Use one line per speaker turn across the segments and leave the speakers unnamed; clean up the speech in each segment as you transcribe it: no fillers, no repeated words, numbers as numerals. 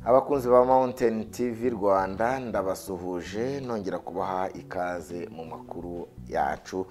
Abakunzi ba Mountain TV Rwanda, ndabasuhuje nongera kubaha ikaze mu makuru yacu.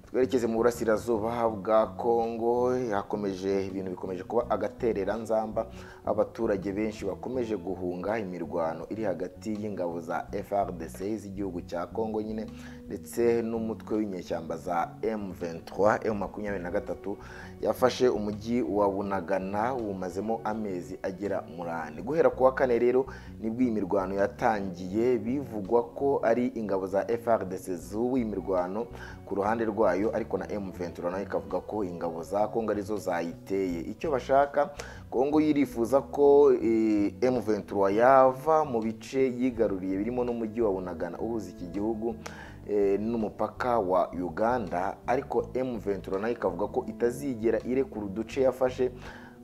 Twerekeze mu burasirazuba bwa Kongo, hakomeje ibintu bikomeje kuba agaterera nzamba. Abaturage benshi bakomeje guhunga imirwano iri hagati y'ingabo za FARDC z'igihugu cya Kongo nyine ndetse n'umutwe w'inyeshyamba za M23 M23 yafashe umujyi wa Bunagana wumazemo amezi agera muri ane. Guhera kuwa kane rero nibwo iyi mirwano yatangiye, bivugwa ko ari ingabo za FARDC zubu imirwano ku ruhande rwayo, ariko na M23 nayo ikavuga ko ingabo za Kongo arizo zayiteye. Icyo bashaka, Kongo yirifuza ko M23 yava mu bice yigaruriye birimo n'umujyi wa Bunagana uhuza iki gihugu n'umupaka wa Uganda, ariko M23 nayo ikavuga ko itazigera irekura uduce yafashe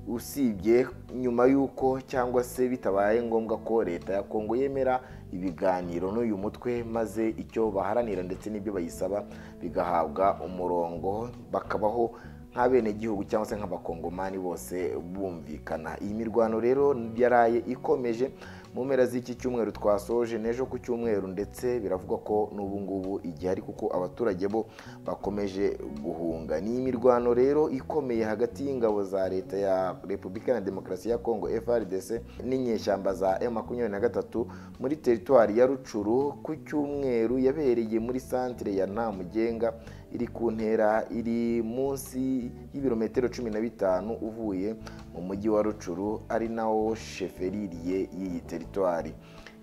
usibye nyuma y'uko cyangwa se bitabaye ngombwa ko leta ya Kongo yemera ibiganiro n'uyu mutwe, maze icyo baharanira ndetse n'ibyo bayisaba bigahabwa umurongo, bakabaho nk'abenegihugu cyangwa se nk'abakongomani bose bumvikana. Iyi mirwano rero yaraye ikomeje mu mpera z'iki cyumweru twasoje n'ejo ku cyumweru, ndetse biravugwa ko n'ubu ngubu igihari kuko abaturage bo bakomeje guhunga. Ni imirwano rero ikomeye hagati y'ingabo za leta ya Repubulika ya Demokarasi ya Kongo FARDC n'inyeshyamba za M23 muri teritwari ya Rucuru ku cyumweru, yabereye muri santere ya Ntamugenga iri ku ntera iri munsi y'ibirometero 15 uvuye mu mujyi wa Rucuru, ari nawo shefeririye y'iyi teritwari.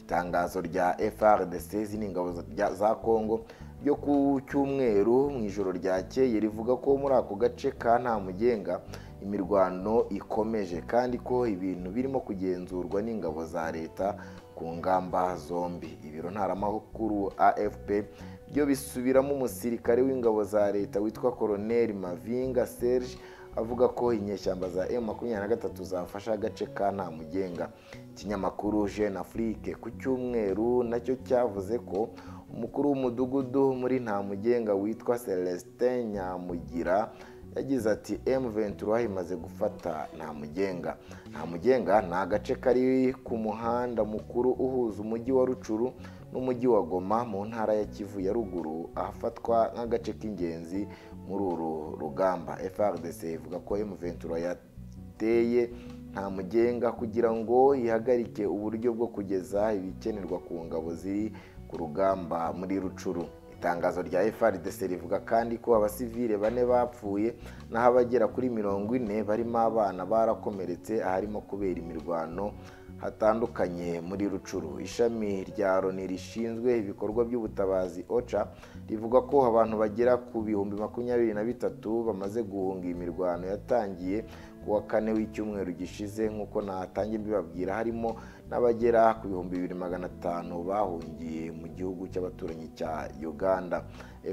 Itangazo rya FARDC n'ingabo za Kongo ryo ku cyumweru mu ijoro ryakeye rivuga ko muri ako gace ka Ntamugenga imirwano ikomeje, kandi ko ibintu birimo kugenzurwa n'ingabo za leta ku ngamba zombi. Ibiro ntaramakuru AFP byo bisubiramo umusirikare w'ingabo za leta witwa Colonel Mavinga Serge avuga ko inyeshyamba za M23 zafashe agace ka Ntamugenga. Ikinyamakuru Jeune Afrique ku cyumweru nacyo cyavuze ko umukuru w'umudugudu muri Ntamugenga witwa Celestin Nyamugira yagize ati M23 imaze gufata Ntamugenga. Ntamugenga ni agace kari ku muhanda mukuru uhuza umujyi wa Rucuru n'umujyi wa Goma mu ntara ya Kivu ya ruguru, ahafatwa nk'agace k'ingenzi muri uru rugamba. FARDC ivuga ko M23 yateye Ntamugenga kugira ngo ihagarike uburyo bwo kugeza ibikenerwa ku ngabo ziri ku rugamba muri Rucuru. Itangazo rya FARDC rivuga kandi ko abasivile 4 bapfuye naho abagera kuri 40 barimo abana barakomeretse aharimo kubera imirwano hatandukanye muri Rucuru. Ishami rya Loni rishinzwe ibikorwa by'ubutabazi OCHA rivuga ko abantu bagera ku 23,000 bamaze guhunga imirwano yatangiye kuwa kane w'icyumweru gishize, nk'uko natangiye mbibabwira, harimo n'abagera ku 2500 bahungiye mu gihugu cy'abaturanyi cya Uganda.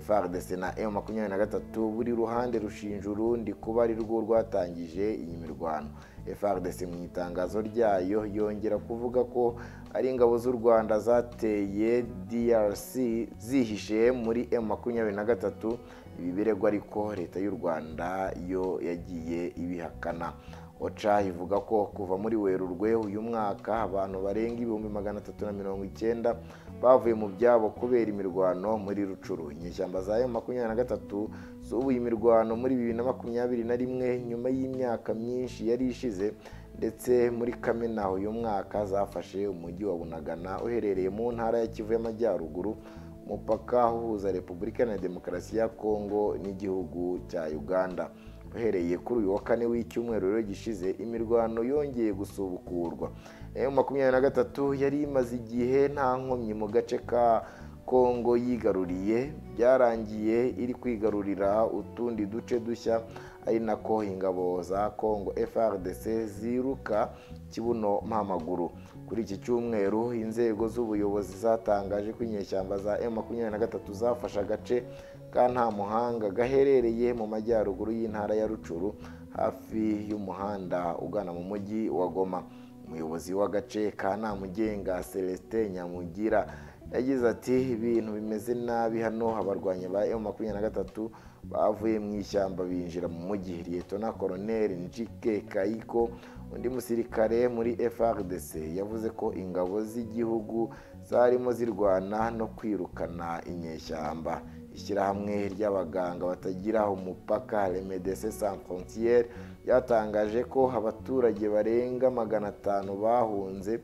FARDC na M23 buri ruhande rushinja urundi kuba ari rwo rwatangije iyi mirwano. FARDC mu itangazo ryayo yongera kuvuga ko ari ingabo z'u Rwanda zateye DRC zihishe muri M23. Ibi birego ariko leta y'u Rwanda yo yagiye ibihakana. OCHA ivuga ko kuva muri Werurwe uyu mwaka abantu barenga 390,000 bavuye mu byabo kubera imirwano muri Rucuru. Inyeshyamba za M23 zubuye imirwano muri 2021 nyuma y'imyaka myinshi yari ishize, ndetse muri Kamena uyu mwaka zafashe umujyi wa Bunagana uherereye mu ntara ya Kivu y'Amajyaruguru, umupaka uhuza Repubulika ya Demokarasi ya Kongo n'igihugu cya Uganda. Uhereye kuri uyu wa kane w'icyumweru rero gishize, imirwano yongeye gusubukurwa. M23 yari imaze igihe nta nkomyi mu gace ka Kongo yigaruriye, byarangiye iri kwigarurira utundi duce dushya, ari nako ingabo za Kongo FARDC ziruka kibuno mpamaguru. Kuri iki cyumweru inzego z'ubuyobozi zatangaje ko inyeshyamba za M23 zafashe agace ka Ntamuhanga gaherereye mu majyaruguru y'intara ya Rucuru hafi y'umuhanda ugana mu mujyi wa Goma. Umuyobozi w'agace ka Ntamugenga Celestin Nyamugira yagize ati ibintu bimeze nabi hano, abarwanyi ba M23 bavuye mu ishyamba binjira mu mujyi. Lieutenant Colonel Njike Kayiko Undi musirikare muri FARDC yavuze ko ingabo z'igihugu zarimo zirwana no kwirukana inyeshyamba. Ishyirahamwe ry'abaganga batagira umupaka Les Médecins Sans Frontières ryatangaje ko abaturage barenga 500 bahunze,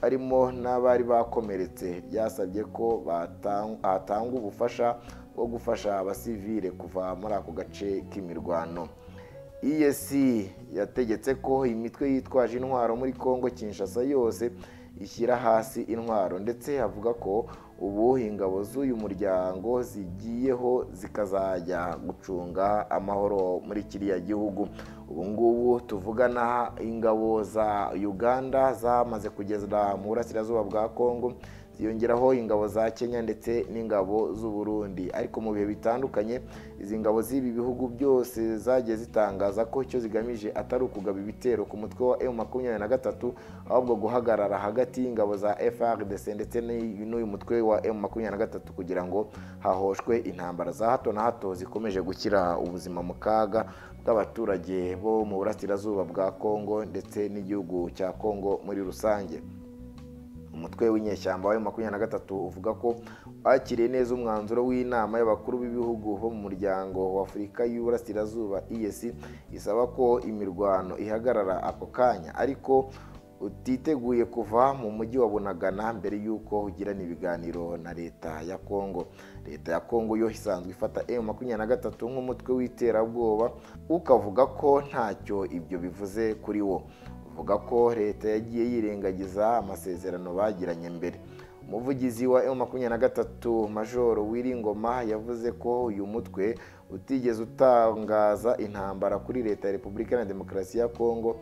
barimo n'abari bakomeretse. Ryasabye ko hatangwa ubufasha bwo gufasha abasivile kuva muri ako gace k'imirwano. EAC yategetse ko imitwe yitwaje intwaro muri Kongo Kinshasa yose ishyira hasi intwaro, ndetse avuga ko ubu ingabo z'uyu muryango zigiyeho zikazajya gucunga amahoro muri kiriya gihugu. Ubu ngubu tuvugana ingabo za Uganda zamaze kugeza mu burasirazuba bwa Kongo, ziyongeraho ingabo za Kenya ndetse n'ingabo z'u Burundi. Ariko mu bihe bitandukanye izi ngabo z'ibi bihugu byose zagiye zitangaza ko icyo zigamije atari ukugaba ibitero ku mutwe wa M23, ahubwo guhagarara hagati y'ingabo za FARDC ndetse n'uyu mutwe wa M23 kugira ngo hahoshwe intambara za hato na hato zikomeje gushyira ubuzima mu kaga bw'abaturage bo mu burasirazuba bwa Kongo ndetse n'igihugu cya Kongo muri rusange. Umutwe w'inyeshyamba wa M23 uvuga ko wakiriye neza umwanzuro w'inama y'abakuru b'ibihugu bo mu muryango wa Afurika y'Uburasirazuba EAC isaba ko imirwano ihagarara ako kanya, ariko utiteguye kuva mu mujyi wa Bunagana mbere y'uko ugirana ibiganiro na leta ya Kongo. Leta ya Kongo yo isanzwe ifata M23 nk'umutwe w'iterabwoba, ukavuga ko ntacyo ibyo bivuze kuri wo. Uvuga ko leta yagiye yirengagiza amasezerano bagiranye mbere. Umuvugizi wa M23 Majoro Wiringoma yavuze ko uyu mutwe utigeze utangaza intambara kuri leta ya Repubulika ya Demokarasi ya Kongo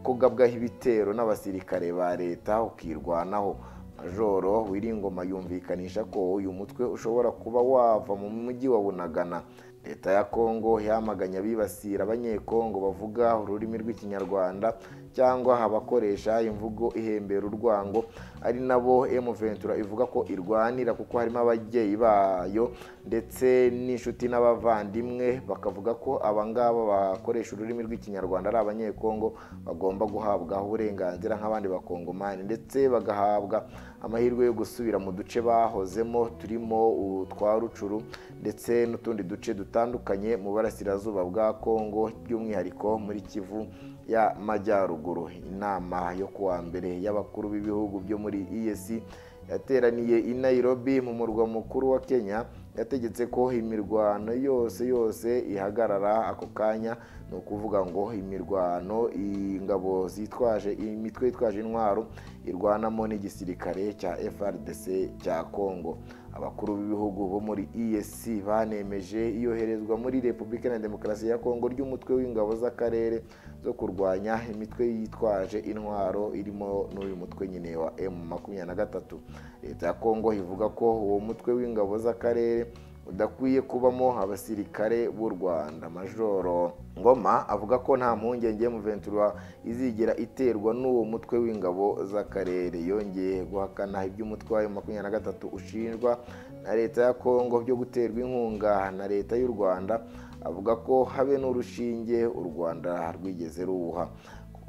kugabwaho ibitero n'abasirikare ba leta ukirwanaho. Majoro Wiringoma yumvikanisha ko uyu mutwe ushobora kuba wava mu mujyi wa Bunagana. Leta ya Kongo yamaganye abibasira abanyekongo bavuga ururimi rw'Ikinyarwanda cyangwa abakoresha imvugo ihembera urwango, ari nabo M23 ivuga ko irwanira kuko harimo ababyeyi bayo ndetse n'inshuti n'abavandimwe, bakavuga ko abangaba bakoresha ururimi rw'Ikinyarwanda ari abanyekongo bagomba guhabwa uburenganzira nk'abandi bakongomani, ndetse bagahabwa amahirwe yo gusubira mu duce bahozemo turimo utwa Rucuru ndetse n'utundi duce dutandukanye mu burasirazuba bwa Kongo, by'umwihariko muri Kivu ya Majyaruguru. Inama yo kuwa mbere y'abakuru b'ibihugu byo muri EAC yateraniye i Nairobi mu murwa mukuru wa Kenya yategetse ko imirwano yose yose ihagarara ako kanya. Ni ukuvuga ngo imirwano ingabo zitwaje imitwe yitwaje intwaro irwanamo n'igisirikare cya FARDC cya Kongo. Abakuru b'ibihugu bo muri EAC banemeje iyoherezwa muri Repubulika ya Demokarasi ya Kongo ry'umutwe w'ingabo z'akarere zo kurwanya imitwe yitwaje intwaro irimo n'uyu mutwe nyine wa M23. Leta ya Kongo ivuga ko uwo mutwe w'ingabo z'akarere udakwiye kubamo abasirikare b'u Rwanda. Majoro Ngoma avuga ko nta mpungenge M23 izigera iterwa n'uwo mutwe w'ingabo z'akarere. Yongeye guhakana iby'umutwe wa M23 ushinjwa na leta ya Kongo byo guterwa inkunga na leta y'u Rwanda, avuga ko habe n'urushinge u Rwanda rwigeze ruwuha.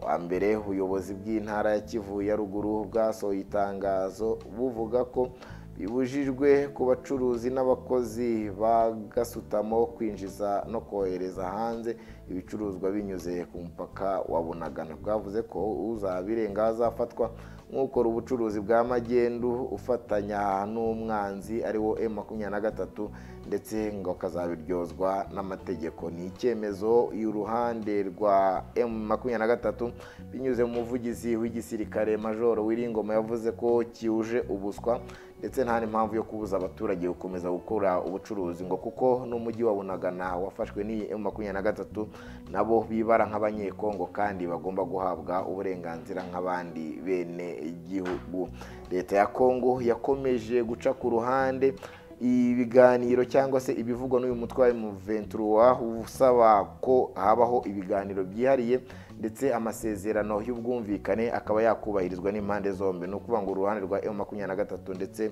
Wa mbere ubuyobozi bw'intara ya Kivu ya ruguru bwasohoye itangazo buvuga ko bibujijwe ku bacuruzi n'abakozi ba gasutamo kwinjiza no kohereza hanze ibicuruzwa binyuze ku mupaka wa Bunagana. Bwavuze ko uzabirenga azafatwa nk'ukora ubucuruzi bwa magendu ufatanya n'umwanzi ari wo M23, ndetse ngo akazabiryozwa n'amategeko. Ni icyemezo y'uruhande rwa M23 binyuze mu muvugizi w'igisirikare Majoro Wiringoma yavuze ko kiwuje ubuswa ndetse nta n'impamvu yo kubuza abaturage gukomeza gukora ubucuruzi, ngo kuko n'umujyi wa Bunagana wafashwe n'iyi M23 nabo bibara nk'abanyekongo kandi bagomba guhabwa uburenganzira nk'abandi bene igihugu. Leta ya Kongo yakomeje guca ku ruhande ibiganiro cyangwa se ibivugwa n'uyu mutwe wa M23 usaba ko habaho ibiganiro byihariye ndetse amasezerano y'ubwumvikane akaba yakubahirizwa n'impande zombi. Ni ukuvuga ngo uruhande rwa M23 ndetse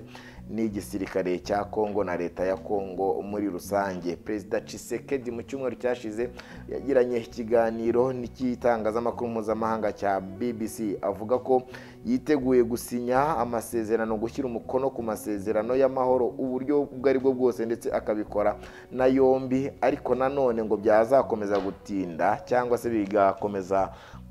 n'igisirikare cya Kongo na leta ya Kongo muri rusange. Perezida Tshisekedi mu cyumweru cyashize yagiranye ikiganiro n'ikitangazamakuru mpuzamahanga cya BBC, avuga ko yiteguye gusinya amasezerano, gushyira umukono ku masezerano y'amahoro uburyo ubwo ari bwo bwose, ndetse akabikora na yombi, ariko nanone ngo byazakomeza gutinda cyangwa se bigakomeza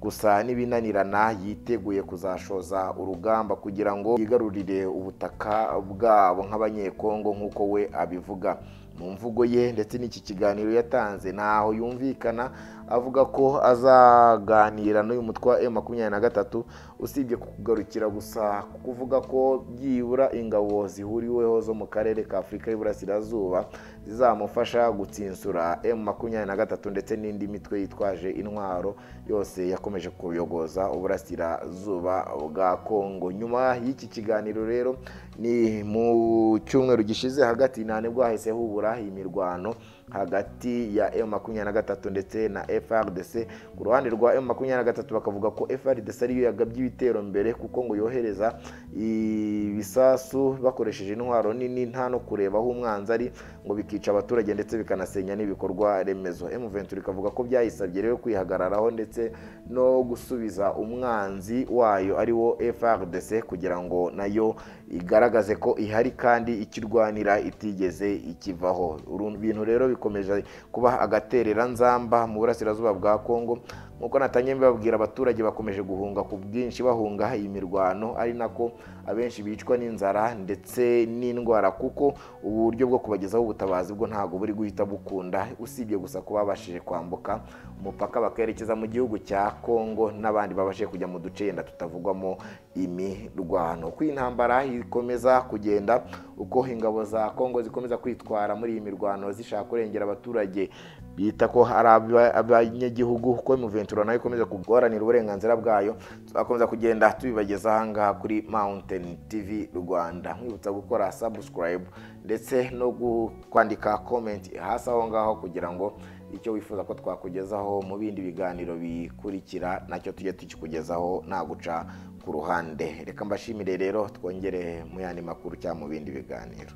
gusa n'ibinanirana, yiteguye kuzashoza urugamba kugira ngo yigarurire ubutaka bwabo nk'abanyekongo nk'uko we abivuga. Mu mvugo ye ndetse n'iki kiganiro yatanze ntaho yumvikana avuga ko azaganira n'uyu mutwe wa M23, usibye kugarukira gusa kuvuga ko byibura ingabo zihuriweho zo mu karere ka Afurika y'Iburasirazuba zizamufasha gutsinsura M23 ndetse n'indi mitwe yitwaje intwaro yose yakomeje kuyogoza uburasirazuba bwa Kongo. Nyuma y'iki kiganiro rero ni mu cyumweru gishize hagati nta nibwo hahise hubura imirwano hagati ya M23 ndetse na FARDC. Ku ruhande rwa M23 bakavuga ko FARDC ariyo yagabye ibitero mbere, kuko ngo yohereza ibisasu bakoresheje intwaro nini nta no kureba aho umwanzi ari, ngo bikica abaturage ndetse bikanasenya n'ibikorwa remezo. M23 ikavuga ko byayisabye rero kwihagararaho ndetse no gusubiza umwanzi wayo ari wo FARDC, kugira ngo nayo igaragaze ko ihari kandi ikirwanira itigeze ikivaho. Ibintu rero bikomeje kuba agaterera nzamba mu burasirazuba bwa Kongo. Nkuko natangiye mbabwira, abaturage bakomeje guhunga ku bwinshi, bahunga iyi mirwano, ari nako abenshi bicwa n'inzara ndetse n'indwara, kuko uburyo bwo kubagezaho ubutabazi bwo ntago buri guhita bukunda, usibye gusa kuba babashije kwambuka umupaka bakerekeza mu gihugu cya Kongo, n'abandi babashije kujya mu duce yenda tutavugwamo imirwano. Uko intambara ikomeza kugenda, uko ingabo za Kongo zikomeza kwitwara muri iyi mirwano zishaka kurengera abaturage bita ko ari abanyagihugu, uko M23 nayo ikomeza kuguharanira uburenganzira bwayo, tuzakomeza kugenda tubibageza aha ngaha kuri Mountain TV Rwanda. Nkwibutsa gukora subscribe ndetse no kwandika comment hasi aho ngaho, kugira ngo icyo wifuza ko twakugezaho mu bindi biganiro bikurikira nacyo tujye tukikugezaho nta guca ku ruhande. Reka mbashimire rero, twongere mu yandi makuru cyangwa mu bindi biganiro.